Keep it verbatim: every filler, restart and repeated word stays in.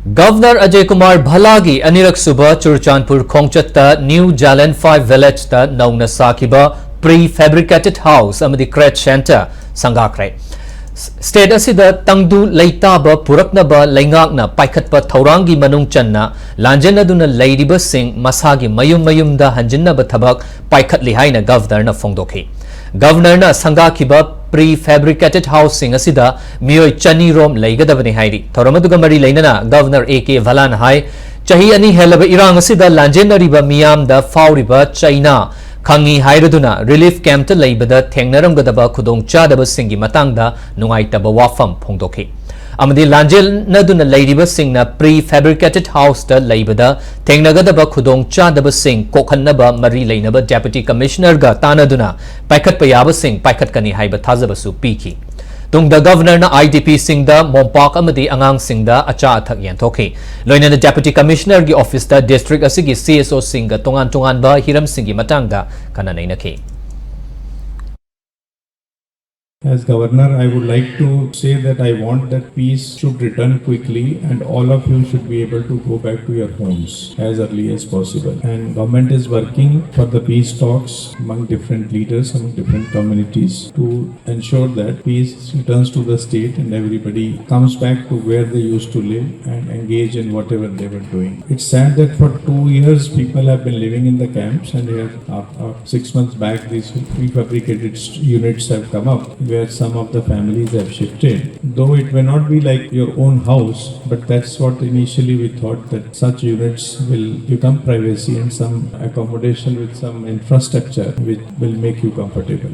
Governor Ajay Kumar ꯚꯜꯂꯥꯒꯤ ꯑꯅꯤꯔꯛ ꯁꯨꯕ Churachandpur ꯈꯣꯡꯆꯠꯇ new ꯖꯥꯂꯟ five ꯚꯤꯂꯦꯖꯇ ꯅꯧꯅ ꯁꯥꯈꯤꯕ ꯄ꯭ꯔꯤ ꯐꯦꯕ꯭ꯔꯤꯀꯦꯇꯦꯗ ꯍꯥꯎꯁ ꯑꯃꯗꯤ ꯀ꯭ꯔꯦꯆ ꯁꯦꯟꯇꯔ ꯁꯪꯒꯥꯈ꯭ꯔꯦ꯫ ꯁ꯭ꯇꯦꯠ ꯑꯁꯤꯗ ꯇꯪꯗꯨ ꯂꯩꯇꯥꯕ ꯄꯨꯔꯛꯅꯕ ꯂꯩꯉꯥꯛꯅ ꯄꯥꯏꯈꯠꯄ ꯊꯧꯔꯥꯡꯒꯤ ꯃꯅꯨꯡ ꯆꯟꯅ ꯂꯥꯟꯖꯦꯟꯅꯗꯨꯅ ꯂꯩꯔꯤꯕꯁꯤꯡ ꯃꯁꯥꯒꯤ ꯃꯌꯨꯝ ꯃꯌꯨꯝꯗ ꯍꯟꯖꯤꯟꯅꯕ ꯊꯕꯛ ꯄꯥꯏꯈꯠꯂꯤ ꯍꯥꯏꯅ ꯒꯚꯔꯅꯔꯅ ꯐꯣꯡꯗꯣꯛꯈꯤ꯫ ꯒꯚꯔꯅꯔꯅ ꯁꯪꯒꯥꯈꯤꯕ ꯄ꯭ꯔꯤ ꯐꯦꯕ꯭ꯔꯤꯀꯦꯇꯦꯗ ꯍꯥꯎꯁꯁꯤꯡ ꯑꯁꯤꯗ ꯃꯤꯑꯣꯏ ꯆꯅꯤ ꯔꯣꯝ ꯂꯩꯒꯗꯕꯅꯤ ꯍꯥꯏꯔꯤ꯫ ꯊꯧꯔꯝ ꯑꯗꯨꯒ ꯃꯔꯤ ꯂꯩꯅꯅ ꯒꯚꯔꯅꯔ ꯑꯦ ꯀꯦ ꯚꯜꯂꯥꯅ ꯍꯥꯏ, ꯆꯍꯤ ꯑꯅꯤ ꯍꯦꯜꯂꯕ ꯏꯔꯥꯡ ꯑꯁꯤꯗ ꯂꯥꯟꯖꯦꯟꯅꯔꯤꯕ ꯃꯤꯌꯥꯝꯗ ꯐꯥꯎꯔꯤꯕ ꯆꯩꯅꯥ ꯈꯪꯉꯤ ꯍꯥꯏꯔꯗꯨꯅ ꯔꯤꯂꯤꯐ ꯀꯦꯝꯞꯇ ꯂꯩꯕꯗ ꯊꯦꯡꯅꯔꯝꯒꯗꯕ ꯈꯨꯗꯣꯡꯆꯥꯗꯕꯁꯤꯡꯒꯤ ꯃꯇꯥꯡꯗ ꯅꯨꯡꯉꯥꯏꯇꯕ ꯋꯥꯐꯝ ꯐꯣꯡꯗꯣꯛꯈꯤ꯫ ꯑꯃꯗꯤ ꯂꯥꯟꯖꯦꯟꯅꯗꯨꯅ ꯂꯩꯔꯤꯕꯁꯤꯡꯅ ꯄ꯭ꯔꯤ ꯐꯦꯕ꯭ꯔꯤꯀꯦꯇꯦꯗ ꯍꯥꯎꯁꯇ ꯂꯩꯕꯗ ꯊꯦꯡꯅꯒꯗꯕ ꯈꯨꯗꯣꯡꯆꯥꯗꯕꯁꯤꯡ ꯀꯣꯛꯍꯟꯅꯕ ꯃꯔꯤ ꯂꯩꯅꯕ ꯗꯦꯄꯨꯇꯤ ꯀꯃꯤꯁꯅꯔꯒ ꯇꯥꯟꯅꯗꯨꯅ ꯄꯥꯏꯈꯠꯄ ꯌꯥꯕꯁꯤꯡ ꯄꯥꯏꯈꯠꯀꯅꯤ ꯍꯥꯏꯕ ꯊꯥꯖꯕꯁꯨ ꯄꯤꯈꯤ꯫ ꯇꯨꯡꯗ ꯒꯚꯔꯅꯔꯅ ꯑꯥꯏ ꯗꯤ ꯄꯤꯁꯤꯡꯗ ꯃꯣꯝꯄꯥꯛ ꯑꯃꯗꯤ ꯑꯉꯥꯡꯁꯤꯡꯗ ꯑꯆꯥ ꯑꯊꯛ ꯌꯦꯟꯊꯣꯛꯈꯤ꯫ ꯂꯣꯏꯅꯅ ꯗꯦꯄꯨꯇꯤ ꯀꯃꯤꯁꯅꯔꯒꯤ ꯑꯣꯐꯤꯁꯇ ꯗꯤꯁꯇ꯭ꯔꯤꯛ ꯑꯁꯤꯒꯤ ꯁꯤ ꯑꯦꯁ ꯑꯣꯁꯤꯡꯒ ꯇꯣꯉꯥꯟ ꯇꯣꯉꯥꯟꯕ ꯍꯤꯔꯝꯁꯤꯡꯒꯤ ꯃꯇꯥꯡꯗ ꯈꯟꯅ ꯅꯩꯅꯈꯤ꯫ As Governor, I would like to say that I want that peace should return quickly and all of you should be able to go back to your homes as early as possible. And government is working for the peace talks among different leaders, among different communities to ensure that peace returns to the state and everybody comes back to where they used to live and engage in whatever they were doing. It's sad that for two years people have been living in the camps, and here, uh, uh, six months back, these prefabricated st-, units have come up where some of the families have shifted. Though it may not be like your own house, but that's what initially we thought, that such units will give some privacy and some accommodation with some infrastructure which will make you comfortable.